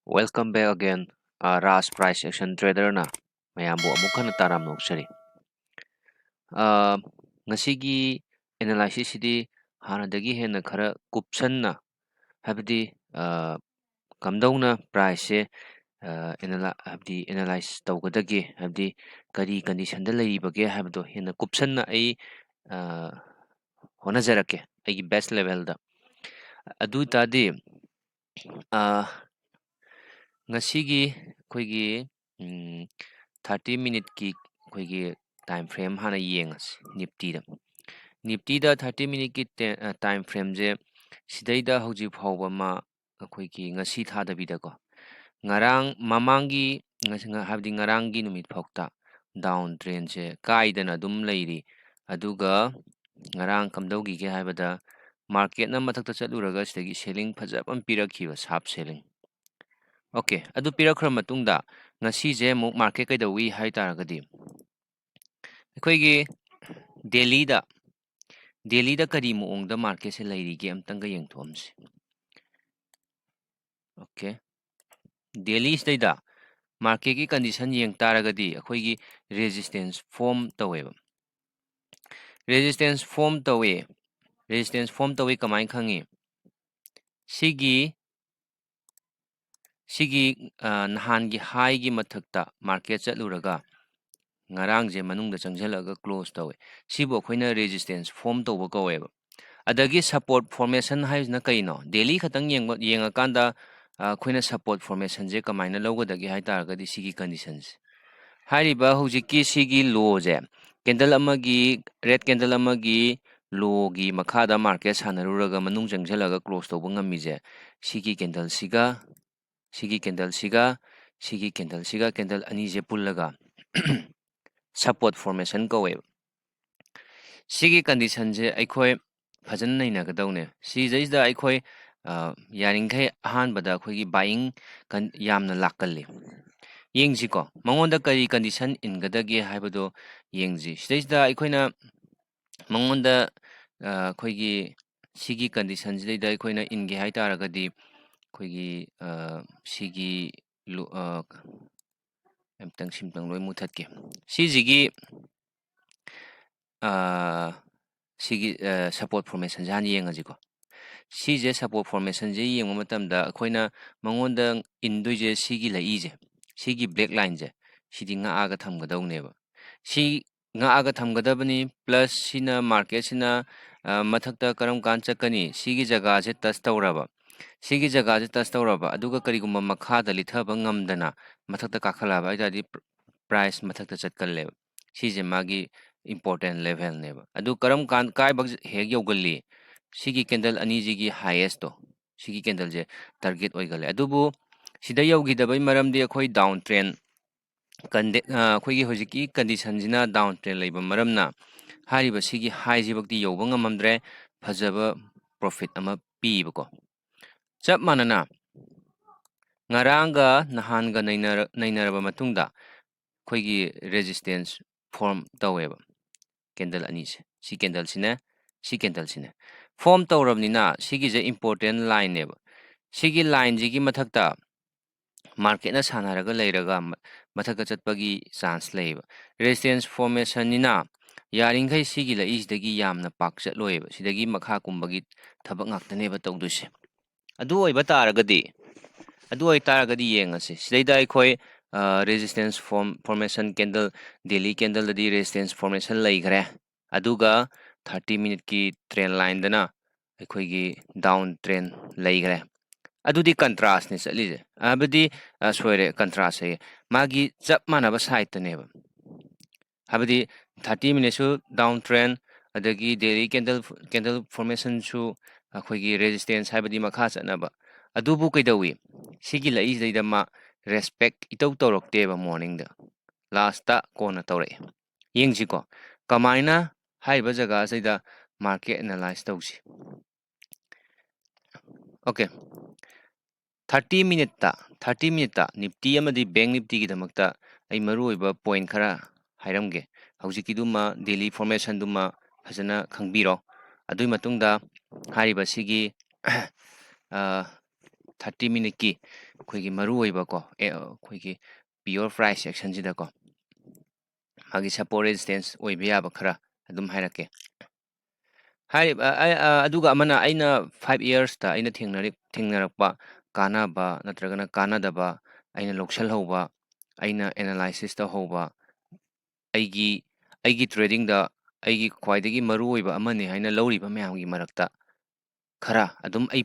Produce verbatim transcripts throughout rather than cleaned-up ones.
Welcome back again, ꯑ, ꯔꯥꯖ Price Action Traderꯅ ꯃꯌꯥꯝꯕꯨ ꯑꯃꯨꯛ ꯍꯟꯅ ꯇꯔꯥꯝꯅ ꯑꯣꯛꯆꯔꯤ꯫ ꯑ, ꯉꯁꯤꯒꯤ analysisꯁꯤꯗꯤ ꯍꯥꯟꯅꯗꯒꯤ ꯍꯦꯟꯅ ꯈꯔ ꯀꯨꯞꯁꯟꯅ, ꯍꯥꯏꯕꯗꯤ, ꯑ, ꯀꯝꯗꯧꯅ priceꯁꯦ, ꯑ, analy-, ꯍꯥꯏꯕꯗꯤ analyse ꯇꯧꯒꯗꯒꯦ, ꯍꯥꯏꯕꯗꯤ ꯀꯔꯤ conditionꯗ ꯂꯩꯔꯤꯕꯒꯦ ꯍꯥꯏꯕꯗꯣ ꯍꯦꯟꯅ ꯀꯨꯞꯁꯟꯅ ꯑꯩ, ꯑ, ꯍꯣꯠꯅꯖꯔꯛꯀꯦ ꯑꯩꯒꯤ best levelꯗ꯫ ꯑꯗꯨ ꯑꯣꯏ ꯇꯥꯔꯗꯤ, ꯑ, ꯉꯁꯤꯒꯤ ꯑꯩꯈꯣꯏꯒꯤ, ꯎꯝ, thirty minuteꯀꯤ ꯑꯩꯈꯣꯏꯒꯤ time frame ꯍꯥꯟꯅ ꯌꯦꯡꯉꯁꯤ Niftyꯗ꯫ Niftyꯗ thirty minuteꯀꯤ te-, ꯑ, time frameꯁꯦ ꯁꯤꯗꯩꯗ ꯍꯧꯖꯤꯛ ꯐꯥꯎꯕ ꯃꯥ ꯑꯩꯈꯣꯏꯒꯤ ꯉꯁꯤ ꯊꯥꯗꯕꯤꯗꯀꯣ, ꯉꯔꯥꯡ ꯃꯃꯥꯡꯒꯤ ꯉꯁꯤ-, ꯉ-, ꯍꯥꯏꯕꯗꯤ ꯉꯔꯥꯡꯒꯤ ꯅꯨꯃꯤꯠ ꯐꯥꯎꯇ down trendꯁꯦ ꯀꯥꯏꯗꯅ ꯑꯗꯨꯝ ꯂꯩꯔꯤ꯫ ꯑꯗꯨꯒ ꯉꯔꯥꯡ ꯀꯝꯗꯧꯈꯤꯒꯦ ꯍꯥꯏꯕꯗ marketꯅ ꯃꯊꯛꯇ ꯆꯠꯂꯨꯔꯒ ꯁꯤꯗꯒꯤ selling ꯐꯖꯕ ꯑꯃ ꯄꯤꯔꯛꯈꯤꯕ, sharp selling꯫ Okay, ꯑꯗꯨ ꯄꯤꯔꯛꯈ꯭ꯔ ꯃꯇꯨꯡꯗ ꯉꯁꯤꯁꯦ ꯑꯃꯨꯛ market ꯀꯩꯗꯧꯏ ꯍꯥꯏ ꯇꯥꯔꯒꯗꯤ, ꯑꯩꯈꯣꯏꯒꯤ Delhiꯗ, Delhiꯗ ꯀꯔꯤ ꯃꯑꯣꯡꯗ marketꯁꯦ ꯂꯩꯔꯤꯒꯦ ꯑꯝꯇꯪꯒ ꯌꯦꯡꯊꯣꯛꯑꯝꯁꯤ꯫ Okay, Delhiꯁꯤꯗꯩꯗ marketꯀꯤ condition ꯌꯦꯡ ꯇꯥꯔꯒꯗꯤ ꯑꯩꯈꯣꯏꯒꯤ resistance form ꯇꯧꯋꯦꯕ꯫ Resistance form ꯇꯧꯋꯦ꯫ Resistance form ꯇꯧꯋꯤ ꯀꯃꯥꯏꯅ ꯈꯪꯉꯤ? ꯁꯤꯒꯤ, ꯁꯤꯒꯤ, ꯑ, ꯅꯍꯥꯟꯒꯤ highꯒꯤ ꯃꯊꯛꯇ market ꯆꯠꯂꯨꯔꯒ ꯉꯔꯥꯡꯁꯦ ꯃꯅꯨꯡꯗ ꯆꯪꯁꯤꯜꯂꯒ close ꯇꯧꯋꯦ꯫ ꯁꯤꯕꯨ ꯑꯩꯈꯣꯏꯅ resistance form ꯇꯧꯕ ꯀꯧꯋꯦꯕ꯫ ꯑꯗꯒꯤ support formation ꯍꯥꯏꯁꯤꯅ ꯀꯩꯅꯣ? Daily ꯈꯛꯇꯪ ꯌꯦꯡꯕ, ꯌꯦꯡꯉꯀꯥꯟꯗ, ꯑ, ꯑꯩꯈꯣꯏꯅ support formationꯁꯦ ꯀꯃꯥꯏꯅ ꯂꯧꯒꯗꯒꯦ ꯍꯥꯏ ꯇꯥꯔꯒꯗꯤ ꯁꯤꯒꯤ conditionꯁꯦ꯫ ꯍꯥꯏꯔꯤꯕ ꯍꯧꯖꯤꯛꯀꯤ ꯁꯤꯒꯤ lowꯁꯦ, candle ꯑꯃꯒꯤ, red candle ꯑꯃꯒꯤ lowꯒꯤ ꯃꯈꯥꯗ market ꯁꯥꯟꯅꯔꯨꯔꯒ ꯃꯅꯨꯡ ꯆꯪꯁꯤꯜꯂꯒ close ꯇꯧꯕ ꯉꯝꯃꯤꯁꯦ, ꯁꯤꯒꯤ candleꯁꯤꯒ, ꯁꯤꯒꯤ candleꯁꯤꯒ, ꯁꯤꯒꯤ candleꯁꯤꯒ, candle ꯑꯅꯤꯁꯦ ꯄꯨꯜꯂꯒ support formation ꯀꯧꯋꯦꯕ꯫ ꯁꯤꯒꯤ conditionꯁꯦ ꯑꯩꯈꯣꯏ ꯐꯖꯅ ꯅꯩꯅꯒꯗꯧꯅꯦ꯫ ꯁꯤꯗꯩꯁꯤꯗ ꯑꯩꯈꯣꯏ, ꯑ, ꯌꯥꯔꯤꯈꯩ ꯑꯍꯥꯟꯕꯗ ꯑꯩꯈꯣꯏꯒꯤ buying ꯀꯟ-, ꯌꯥꯝꯅ ꯂꯥꯛꯀꯜꯂꯤ꯫ ꯌꯦꯡꯁꯤꯀꯣ, ꯃꯉꯣꯟꯗ ꯀꯔꯤ condition ꯏꯟꯒꯗꯒꯦ ꯍꯥꯏꯕꯗꯣ ꯌꯦꯡꯁꯤ꯫ ꯁꯤꯗꯩꯁꯤꯗ ꯑꯩꯈꯣꯏꯅ ꯃꯉꯣꯟꯗ, ꯑ, ꯑꯩꯈꯣꯏꯒꯤ ꯁꯤꯒꯤ conditionꯁꯤꯗꯩꯗ ꯑꯩꯈꯣꯏꯅ ꯏꯟꯒꯦ ꯍꯥꯏ ꯇꯥꯔꯒꯗꯤ, ꯑꯩꯈꯣꯏꯒꯤ ꯁꯤꯒꯤ ꯑꯝꯇꯪ ꯁꯤꯝꯇꯪ ꯂꯣꯏ ꯃꯨꯊꯠꯀꯦ꯫ ꯁꯤꯁꯤꯒꯤ ꯁꯤꯒꯤ ꯁꯄꯣꯔꯠ ꯐꯣꯔꯃꯦꯁꯟꯁꯦ ꯍꯥꯟꯅ ꯌꯦꯡꯉꯁꯤꯀꯣ꯫ ꯁꯤꯁꯦ ꯁꯄꯣꯔꯠ ꯐꯣꯔꯃꯦꯁꯟꯁꯦ ꯌꯦꯡꯕ ꯃꯇꯝꯗ ꯑꯩꯈꯣꯏꯅ ꯃꯉꯣꯟꯗ ꯏꯟꯗꯣꯏꯁꯦ ꯁꯤꯒꯤ ꯂꯛꯏꯁꯦ, ꯁꯤꯒꯤ ꯕ꯭ꯂꯦꯛ ꯂꯥꯏꯟꯁꯦ, ꯁꯤꯗꯤ ꯉꯥꯛꯑꯒ ꯊꯝꯒꯗꯧꯅꯦꯕ꯫ ꯁꯤ ꯉꯥꯛꯑꯒ ꯊꯝꯒꯗꯕꯅꯤ꯫ ꯄ꯭ꯂꯁ ꯁꯤꯅ ꯃꯥꯔꯀꯦꯠꯁꯤꯅ ꯃꯊꯛꯇ ꯀꯔꯝ ꯀꯥꯟ ꯆꯠꯀꯅꯤ? ꯁꯤꯒꯤ ꯖꯒꯥꯁꯦ ꯇꯁ ꯇꯧꯔꯕ, ꯁꯤꯒꯤ ꯖꯒꯥꯁꯦ ꯇꯁ ꯇꯧꯔꯕ, ꯑꯗꯨꯒ ꯀꯔꯤꯒꯨꯝꯕ ꯃꯈꯥꯗ ꯂꯤꯊꯕ ꯉꯝꯗꯅ ꯃꯊꯛꯇ ꯀꯥꯈꯠꯂꯛꯑꯕ ꯍꯥꯏ ꯇꯥꯔꯗꯤ ꯄ꯭ꯔꯥꯏꯁ ꯃꯊꯛꯇ ꯆꯠꯀꯜꯂꯦꯕ꯫ ꯁꯤꯁꯦ ꯃꯥꯒꯤ ꯏꯝꯄꯣꯔꯇꯦꯟ ꯂꯦꯚꯦꯜꯅꯦꯕ꯫ ꯑꯗꯨ ꯀꯔꯝ ꯀꯥꯟ ꯀꯥꯏꯕ ꯍꯦꯛ ꯌꯧꯒꯜꯂꯤ? ꯁꯤꯒꯤ ꯀꯦꯟꯗꯜ ꯑꯅꯤꯁꯤꯒꯤ ꯍꯥꯏꯌꯦꯁꯇꯣ, ꯁꯤꯒꯤ ꯀꯦꯟꯗꯜꯁꯦ ꯇꯥꯔꯒꯦꯠ ꯑꯣꯏꯒꯜꯂꯦ꯫ ꯑꯗꯨꯕꯨ ꯁꯤꯗ ꯌꯧꯈꯤꯗꯕꯩ ꯃꯔꯝꯗꯤ ꯑꯩꯈꯣꯏ ꯗꯥꯎꯟ ꯇ꯭ꯔꯦꯟ ꯀꯟꯗꯤ-, ꯑ, ꯑꯩꯈꯣꯏꯒꯤ ꯍꯧꯖꯤꯛꯀꯤ ꯀꯟꯗꯤꯁꯟꯁꯤꯅ ꯗꯥꯎꯟ ꯇ꯭ꯔꯦꯟ ꯂꯩꯕ ꯃꯔꯝꯅ ꯍꯥꯏꯔꯤꯕ ꯁꯤꯒꯤ ꯍꯥꯏꯁꯤꯐꯛꯇꯤ ꯌꯧꯕ ꯉꯝꯃꯝꯗ꯭ꯔꯦ, ꯐꯖꯕ ꯄ꯭ꯔꯣꯐꯤꯠ ꯑꯃ ꯄꯤꯕꯀꯣ꯫ ꯆꯞ ꯃꯥꯟꯅꯅ ꯉꯔꯥꯡꯒ ꯅꯍꯥꯟꯒ ꯅꯩꯅꯔ-, ꯅꯩꯅꯔꯕ ꯃꯇꯨꯡꯗ ꯑꯩꯈꯣꯏꯒꯤ ꯔꯦꯖꯤꯁꯇꯦꯟꯁ ꯐꯣꯔꯝ ꯇꯧꯋꯦꯕ꯫ ꯀꯦꯟꯗꯜ ꯑꯅꯤꯁꯦ, ꯁꯤ ꯀꯦꯟꯗꯜꯁꯤꯅꯦ, ꯁꯤ ꯀꯦꯟꯗꯜꯁꯤꯅꯦ꯫ ꯐꯣꯔꯝ ꯇꯧꯔꯕꯅꯤꯅ ꯁꯤꯒꯤꯁꯦ ꯏꯝꯄꯣꯔꯇꯦꯟ ꯂꯥꯏꯟꯅꯦꯕ꯫ ꯁꯤꯒꯤ ꯂꯥꯏꯟꯁꯤꯒꯤ ꯃꯊꯛꯇ ꯃꯥꯔꯀꯦꯠꯅ ꯁꯥꯟꯅꯔꯒ ꯂꯩꯔꯒ ꯃ-, ꯃꯊꯛꯇ ꯆꯠꯄꯒꯤ ꯆꯥꯟꯁ ꯂꯩꯌꯦꯕ꯫ ꯔꯦꯖꯤꯁꯇꯦꯟꯁ ꯐꯣꯔꯃꯦꯁꯟꯅꯤꯅ ꯌꯥꯔꯤꯈꯩ ꯁꯤꯒꯤ ꯂꯛꯏꯁꯤꯗꯒꯤ ꯌꯥꯝꯅ ꯄꯥꯛ ꯆꯠꯂꯣꯏꯕ꯫ ꯁꯤꯗꯒꯤ ꯃꯈꯥ ꯀꯨꯝꯕꯒꯤ ꯊꯕꯛ ꯉꯥꯛꯇꯅꯦꯕ ꯇꯧꯗꯣꯏꯁꯦ꯫ ꯑꯗꯨ ꯑꯣꯏꯕ ꯇꯥꯔꯒꯗꯤ, ꯑꯗꯨ ꯑꯣꯏꯇꯥꯔꯒꯗꯤ ꯌꯦꯡꯉꯁꯤ꯫ ꯁꯤꯗꯩꯗ ꯑꯩꯈꯣꯏ, ꯑ, resistance form-, formation candle, daily ꯀꯦꯟꯗꯜꯗꯗꯤ ꯔꯦꯖꯤꯁꯇꯦꯟꯁ ꯐꯣꯔꯃꯦꯁꯟ ꯂꯩꯈ꯭ꯔꯦ꯫ ꯑꯗꯨꯒ ꯊꯥꯔꯇꯤ ꯃꯤꯅꯤꯠꯀꯤ ꯇ꯭ꯔꯦꯟ ꯂꯥꯏꯟꯗꯅ ꯑꯩꯈꯣꯏꯒꯤ ꯗꯥꯎꯟ ꯇ꯭ꯔꯦꯟ ꯂꯩꯈ꯭ꯔꯦ꯫ ꯑꯗꯨꯗꯤ ꯀꯟꯇ꯭ꯔꯥꯁꯅꯦ ꯆꯠꯂꯤꯁꯦ꯫ ꯍꯥꯏꯕꯗꯤ, ꯑ, ꯁꯣꯏꯔꯦ, ꯀꯟꯇ꯭ꯔꯥꯁ ꯍꯥꯏꯌꯦ꯫ ꯃꯥꯒꯤ ꯆꯞ ꯃꯥꯟꯅꯕ ꯁꯥꯏꯠꯇꯅꯦꯕ꯫ ꯍꯥꯏꯕꯗꯤ ꯊꯥꯔꯇꯤ ꯃꯤꯅꯤꯠꯁꯨ ꯗꯥꯎꯟ ꯇ꯭ꯔꯦꯟ, ꯑꯗꯒꯤ ꯗꯦꯂꯤ ꯀꯦꯟꯗꯜ, ꯀꯦꯟꯗꯜ ꯐꯣꯔꯃꯦꯁꯟꯁꯨ ꯑꯩꯈꯣꯏꯒꯤ ꯔꯦꯖꯤꯁꯇꯦꯟꯁ ꯍꯥꯏꯕꯗꯤ ꯃꯈꯥ ꯆꯠꯅꯕ꯫ ꯑꯗꯨꯕꯨ ꯀꯩꯗꯧꯏ? ꯁꯤꯒꯤ ꯂꯛꯏꯁꯤꯗꯩꯗ ꯃꯥ ꯔꯦꯁꯄꯦꯛ ꯏꯇꯧ ꯇꯧꯔꯛꯇꯦꯕ ꯃꯣꯔꯅꯤꯡꯗ꯫ ꯂꯥꯁꯇ ꯀꯣꯟꯅ ꯇꯧꯔꯛꯑꯦ꯫ ꯌꯦꯡꯁꯤꯀꯣ, ꯀꯃꯥꯏꯅ ꯍꯥꯏꯔꯤꯕ ꯖꯒꯥꯁꯤꯗ ꯃꯥꯔꯀꯦꯠ ꯑꯦꯅꯥꯂꯥꯏꯁ ꯇꯧꯁꯤ꯫ ꯑꯣꯀꯦ, ꯊꯥꯔꯇꯤ ꯃꯤꯅꯤꯠꯇ, ꯊꯥꯔꯇꯤ ꯃꯤꯅꯤꯠꯇ ꯅꯤꯐꯇꯤ ꯑꯃꯗꯤ ꯕꯦꯡ ꯅꯤꯐꯇꯤꯒꯤꯗꯃꯛꯇ ꯑꯩ ꯃꯔꯨꯑꯣꯏꯕ ꯄꯣꯏꯟ ꯈꯔ ꯍꯥꯏꯔꯝꯒꯦ꯫ ꯍꯧꯖꯤꯛꯀꯤꯗꯨꯃ, ꯗꯦꯂꯤ ꯐꯣꯔꯃꯦꯁꯟꯗꯨꯃ ꯐꯖꯅ ꯈꯪꯕꯤꯔꯣ꯫ ꯑꯗꯨꯒꯤ ꯃꯇꯨꯡꯗ ꯍꯥꯏꯔꯤꯕ ꯁꯤꯒꯤ, ꯑ, ꯊꯥꯔꯇꯤ ꯃꯤꯅꯤꯠꯀꯤ ꯑꯩꯈꯣꯏꯒꯤ ꯃꯔꯨ ꯑꯣꯏꯕꯀꯣ, ꯑꯦ, ꯑꯩꯈꯣꯏꯒꯤ pure price actionꯁꯤꯗꯀꯣ, ꯃꯥꯒꯤ support resistance ꯑꯣꯏꯕ ꯌꯥꯕ ꯈꯔ ꯑꯗꯨꯝ ꯍꯥꯏꯔꯛꯀꯦ꯫ ꯍꯥꯏꯔꯤꯕ, ꯑ, ꯑ, ꯑ, ꯑꯗꯨꯒ ꯑꯃꯅ, ꯑꯩꯅ five yearsꯇ ꯑꯩꯅ ꯊꯦꯡꯅꯔꯤ-, ꯊꯦꯡꯅꯔꯛꯄ ꯀꯥꯟꯅꯕ ꯅꯠꯇ꯭ꯔꯒꯅ ꯀꯥꯟꯅꯗꯕ, ꯑꯩꯅ ꯂꯧꯁꯜꯍꯧꯕ, ꯑꯩꯅ analysis ꯇꯧꯍꯧꯕ, ꯑꯩꯒꯤ, ꯑꯩꯒꯤ tradingꯗ ꯑꯩꯒꯤ ꯈ꯭ꯋꯥꯏꯗꯒꯤ ꯃꯔꯨꯑꯣꯏꯕ ꯑꯃꯅꯤ ꯍꯥꯏꯅ ꯂꯧꯔꯤꯕ ꯃꯌꯥꯝꯒꯤ ꯃꯔꯛꯇ ꯈꯔ ꯑꯗꯨꯝ ꯑꯩ